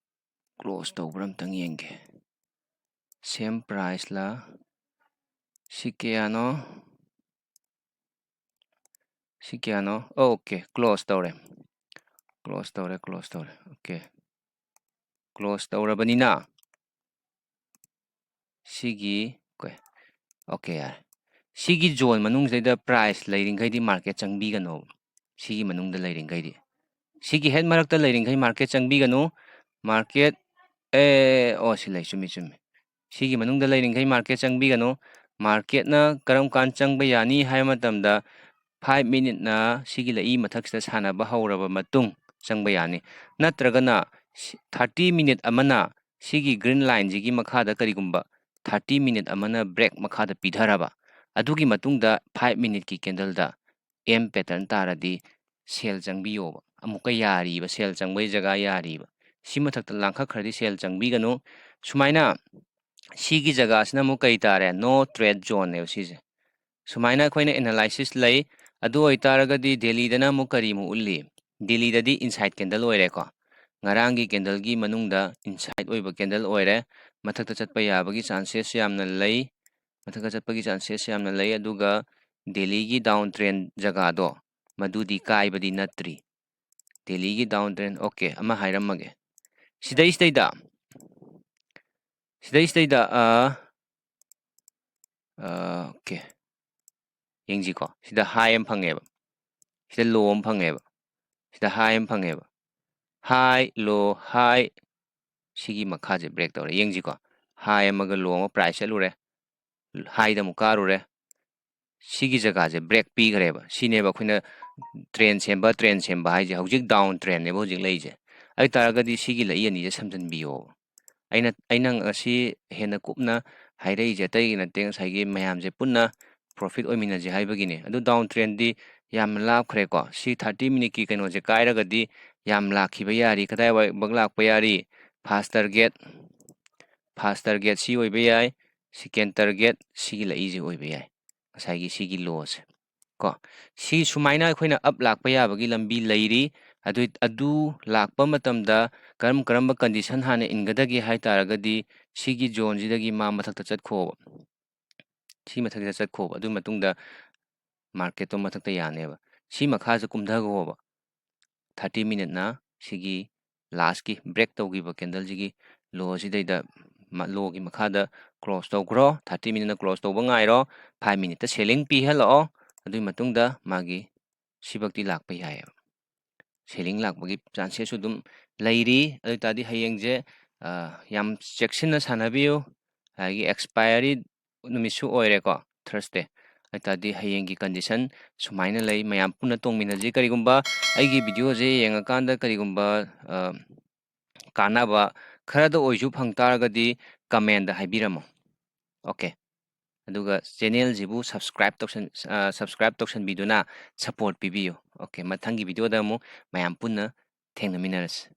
ꯀ꯭ꯂꯣꯖ ꯇꯧꯕ꯭ꯔꯥ ꯑꯝꯇꯪ ꯌꯦꯡꯒꯦ꯫ Same price ꯂ? ꯁꯤ ꯀꯌꯥꯅꯣ? ꯁꯤ ꯀꯌꯥꯅꯣ? Okay, close ꯇꯧꯔꯦ, close ꯇꯧꯔꯦ, close ꯇꯧꯔꯦ꯫ Okay, close ꯇꯧꯔꯕꯅꯤꯅ ꯁꯤꯒꯤ, okay, okay, ꯌꯥꯔꯦ꯫ ꯁꯤꯒꯤ zone ꯃꯅꯨꯡꯁꯤꯗꯩꯗ price ꯂꯩꯔꯤꯈꯩꯗꯤ market ꯆꯪꯕꯤꯒꯅꯣ꯫ ꯁꯤꯒꯤ ꯃꯅꯨꯡꯗ ꯂꯩꯔꯤꯈꯩꯗꯤ, ꯁꯤꯒꯤ ꯍꯦꯛ ꯃꯔꯛꯇ ꯂꯩꯔꯤꯈꯩ market ꯆꯪꯕꯤꯒꯅꯨ꯫ Market, ꯑꯦ, ꯑꯣ, ꯁꯤ ꯂꯩ, ꯆꯨꯝꯃꯤ, ꯆꯨꯝꯃꯤ꯫ ꯁꯤꯒꯤ ꯃꯅꯨꯡꯗ ꯂꯩꯔꯤꯈꯩ market ꯆꯪꯕꯤꯒꯅꯨ꯫ Marketꯅ ꯀꯔꯝ ꯀꯥꯟ ꯆꯪꯕ ꯌꯥꯅꯤ ꯍꯥꯏꯕ ꯃꯇꯝꯗ, five minuteꯅ ꯁꯤꯒꯤ ꯂꯩꯏ ꯃꯊꯛꯁꯤꯗ ꯁꯥꯟꯅꯕ ꯍꯧꯔꯕ ꯃꯇꯨꯡ ꯆꯪꯕ ꯌꯥꯅꯤ꯫ ꯅꯠꯇ꯭ꯔꯒꯅ ꯁꯤ-, thirty minute ꯑꯃꯅ ꯁꯤꯒꯤ green lineꯁꯤꯒꯤ ꯃꯈꯥꯗ ꯀꯔꯤꯒꯨꯝꯕ thirty minute ꯑꯃꯅ break ꯃꯈꯥꯗ ꯄꯤꯊꯔꯕ, ꯑꯗꯨꯒꯤ ꯃꯇꯨꯡꯗ five minuteꯀꯤ candleꯗ M pattern ꯇꯥꯔꯗꯤ sell ꯆꯪꯕꯤꯌꯣꯕ꯫ ꯑꯃꯨꯛꯀ ꯌꯥꯔꯤꯕ, sell ꯆꯪꯕꯒꯤ ꯖꯒꯥ ꯌꯥꯔꯤꯕ꯫ ꯁꯤ ꯃꯊꯛꯇ ꯂꯥꯡꯈꯠꯈ꯭ꯔꯗꯤ sell ꯆꯪꯕꯤꯒꯅꯨ꯫ ꯁꯨꯃꯥꯏꯅ ꯁꯤꯒꯤ ꯖꯒꯥꯁꯤꯅ ꯑꯃꯨꯛ ꯀꯔꯤ ꯇꯥꯔꯦ? No trade zoneꯅꯦꯕ ꯁꯤꯁꯦ꯫ ꯁꯨꯃꯥꯏꯅ ꯑꯩꯈꯣꯏꯅ analysis ꯂꯩ꯫ ꯑꯗꯨ ꯑꯣꯏꯇꯥꯔꯒꯗꯤ ꯗꯦꯜꯂꯤꯗꯅ ꯑꯃꯨꯛ ꯀꯔꯤꯃꯨꯛ ꯎꯠꯂꯤ? ꯗꯦꯜꯂꯤꯗꯗꯤ inside candle ꯑꯣꯏꯔꯦꯀꯣ꯫ ꯉꯔꯥꯡꯒꯤ candleꯒꯤ ꯃꯅꯨꯡꯗ inside ꯑꯣꯏꯕ candle ꯑꯣꯏꯔꯦ꯫ ꯃꯊꯛꯇ ꯆꯠꯄ ꯌꯥꯕꯒꯤ chances ꯌꯥꯝꯅ ꯂꯩ꯫ ꯃꯊꯛꯇ ꯆꯠꯄꯒꯤ chances ꯌꯥꯝꯅ ꯂꯩ꯫ ꯑꯗꯨꯒ ꯗꯦꯜꯂꯤꯒꯤ down trend ꯖꯒꯥꯗꯣ, ꯃꯗꯨꯗꯤ ꯀꯥꯏꯕꯗꯤ ꯅꯠꯇ꯭ꯔꯤ꯫ ꯗꯦꯜꯂꯤꯒꯤ down trend, okay, ꯑꯃ ꯍꯥꯏꯔꯝꯃꯒꯦ꯫ ꯁꯤꯗꯩꯁꯤꯗꯩꯗ, ꯁꯤꯗꯩꯁꯤꯗꯩꯗ, ꯑ, ꯑ, okay, ꯌꯦꯡꯁꯤꯀꯣ꯫ ꯁꯤꯗ high ꯑꯃ ꯐꯪꯉꯦꯕ, ꯁꯤꯗ low ꯑꯃ ꯐꯪꯉꯦꯕ, ꯁꯤꯗ high ꯑꯃ ꯐꯪꯉꯦꯕ, high, low, high, ꯁꯤꯒꯤ ꯃꯈꯥꯁꯦ break ꯇꯧꯔꯦ꯫ ꯌꯦꯡꯁꯤꯀꯣ, high ꯑꯃꯒ low ꯑꯃ price ꯆꯠꯂꯨꯔꯦ, highꯗ ꯑꯃꯨꯛ ꯀꯥꯔꯨꯔꯦ, ꯁꯤꯒꯤ ꯖꯒꯥꯁꯦ break ꯄꯤꯈ꯭ꯔꯦꯕ꯫ ꯁꯤꯅꯦꯕ ꯑꯩꯈꯣꯏꯅ trend ꯁꯦꯝꯕ, trend ꯁꯦꯝꯕ ꯍꯥꯏꯁꯦ꯫ ꯍꯧꯖꯤꯛ down trendꯅꯦꯕ ꯍꯧꯖꯤꯛ ꯂꯩꯔꯤꯁꯦ꯫ ꯑꯗꯨ ꯑꯣꯏ ꯇꯥꯔꯒꯗꯤ ꯁꯤꯒꯤ ꯂꯩꯏ ꯑꯅꯤꯁꯦ ꯁꯝꯖꯟꯕꯤꯌꯣꯕ꯫ ꯑꯩꯅ, ꯑꯩꯅ ꯉꯁꯤ ꯍꯦꯟꯅ ꯀꯨꯞꯅ ꯍꯥꯏꯔꯛꯏꯁꯦ ꯑꯇꯩꯒꯤ ꯅꯠꯇꯦ, ꯉꯁꯥꯏꯒꯤ ꯃꯌꯥꯝꯁꯦ ꯄꯨꯟꯅ profit ꯑꯣꯏꯃꯤꯟꯅꯁꯦ ꯍꯥꯏꯕꯒꯤꯅꯦ꯫ ꯑꯗꯨ down trendꯗꯤ ꯌꯥꯝꯅ ꯂꯥꯞꯈ꯭ꯔꯦꯀꯣ꯫ ꯁꯤ thirty minuteꯀꯤ ꯀꯩꯅꯣꯁꯦ ꯀꯥꯏꯔꯒꯗꯤ ꯌꯥꯝ ꯂꯥꯛꯈꯤꯕ ꯌꯥꯔꯤ꯫ ꯀꯗꯥꯏꯋꯥꯏꯐꯥꯎ ꯂꯥꯛꯄ ꯌꯥꯔꯤ? First target, first target ꯁꯤ ꯑꯣꯏꯕ ꯌꯥꯏ, second target ꯁꯤꯒꯤ ꯂꯩꯏꯁꯦ ꯑꯣꯏꯕ ꯌꯥꯏ, ꯉꯁꯥꯏꯒꯤ ꯁꯤꯒꯤ lowꯁꯦ ꯀꯣ꯫ ꯁꯤ ꯁꯨꯃꯥꯏꯅ ꯑꯩꯈꯣꯏꯅ up ꯂꯥꯛꯄ ꯌꯥꯕꯒꯤ ꯂꯝꯕꯤ ꯂꯩꯔꯤ꯫ ꯑꯗꯨ ꯑꯗꯨ ꯂꯥꯛꯄ ꯃꯇꯝꯗ ꯀꯔꯝ ꯀꯔꯝꯕ ꯀꯟꯗꯤꯁꯟ ꯍꯥꯟꯅ ꯏꯟꯒꯗꯒꯦ ꯍꯥꯏ ꯇꯥꯔꯒꯗꯤ, ꯁꯤꯒꯤ ꯖꯣꯟꯁꯤꯗꯒꯤ ꯃꯥ ꯃꯊꯛꯇ ꯆꯠꯈꯣꯕ, ꯁꯤ ꯃꯊꯛꯇ ꯆꯠꯈꯣꯕ꯫ ꯑꯗꯨ ꯃꯇꯨꯡꯗ ꯃꯥꯔꯀꯦꯠꯇꯣ ꯃꯊꯛꯇ ꯌꯥꯅꯦꯕ꯫ ꯁꯤ ꯃꯈꯥꯁꯦ ꯀꯨꯝꯊꯈꯣꯕ꯫ ꯊꯥꯔꯇꯤ ꯃꯤꯅꯤꯠꯅ ꯁꯤꯒꯤ ꯂꯥꯁꯀꯤ ꯕ꯭ꯔꯦꯛ ꯇꯧꯈꯤꯕ ꯀꯦꯟꯗꯜꯁꯤꯒꯤ ꯂꯣꯁꯤꯗꯩꯗ, ꯂꯣꯒꯤ ꯃꯈꯥꯗ ꯀ꯭ꯂꯣꯁ ꯇꯧꯈ꯭ꯔꯣ꯫ ꯊꯥꯔꯇꯤ ꯃꯤꯅꯤꯠꯅ ꯀ꯭ꯂꯣꯁ ꯇꯧꯕ ꯉꯥꯏꯔꯣ꯫ ꯐꯥꯏꯚ ꯃꯤꯅꯤꯠꯇ ꯁꯦꯂꯤꯡ ꯄꯤꯍꯜꯂꯛꯑꯣ꯫ ꯑꯗꯨꯒꯤ ꯃꯇꯨꯡꯗ ꯃꯥꯒꯤ ꯁꯤꯐꯛꯇꯤ ꯂꯥꯛꯄ ꯌꯥꯏꯑꯕ꯫ ꯁꯦꯂꯤꯡ ꯂꯥꯛꯄꯒꯤ ꯆꯥꯟꯁꯦꯁꯁꯨ ꯑꯗꯨꯝ ꯂꯩꯔꯤ꯫ ꯑꯗꯨ ꯑꯣꯏ ꯇꯥꯔꯗꯤ ꯍꯌꯦꯡꯁꯦ, ꯑ, ꯌꯥꯝ ꯆꯦꯛꯁꯤꯟꯅ ꯁꯥꯟꯅꯕꯤꯌꯨ꯫ ꯑꯗꯒꯤ ꯑꯦꯛꯁꯄꯥꯏꯔꯤ ꯅꯨꯃꯤꯠꯁꯨ ꯑꯣꯏꯔꯦꯀꯣ, ꯊꯔꯁꯗꯦ꯫ ꯑꯗꯨ ꯑꯣꯏ ꯇꯥꯔꯗꯤ ꯍꯌꯦꯡꯒꯤ ꯀꯟꯗꯤꯁꯟ ꯁꯨꯃꯥꯏꯅ ꯂꯩ꯫ ꯃꯌꯥꯝ ꯄꯨꯟꯅ ꯇꯣꯡꯃꯤꯟꯅꯁꯤ꯫ ꯀꯔꯤꯒꯨꯝꯕ ꯑꯩꯒꯤ ꯚꯤꯗꯤꯑꯣꯁꯦ ꯌꯦꯡꯉꯀꯥꯟꯗ ꯀꯔꯤꯒꯨꯝꯕ, ꯑ, ꯀꯥꯟꯅꯕ ꯈꯔꯗ ꯑꯣꯏꯁꯨ ꯐꯪ ꯇꯥꯔꯒꯗꯤ ꯀꯃꯦꯟꯗ ꯍꯥꯏꯕꯤꯔꯝꯃꯣ꯫ ꯑꯣꯀꯦ꯫ ꯑꯗꯨꯒ ꯆꯦꯅꯦꯜꯁꯤꯕꯨ ꯁꯕꯁꯀ꯭ꯔꯥꯏꯞ ꯇꯧꯁꯟ-, ꯑ, ꯁꯕꯁꯀ꯭ꯔꯥꯏꯞ ꯇꯧꯁꯟꯕꯤꯗꯨꯅ ꯁꯄꯣꯔꯠ ꯄꯤꯕꯤꯌꯨ꯫ ꯑꯣꯀꯦ, ꯃꯊꯪꯒꯤ ꯚꯤꯗꯤꯑꯣꯗ ꯑꯃꯨꯛ ꯃꯌꯥꯝ ꯄꯨꯟꯅ ꯊꯦꯡꯅꯃꯤꯟꯅꯔꯁꯤ꯫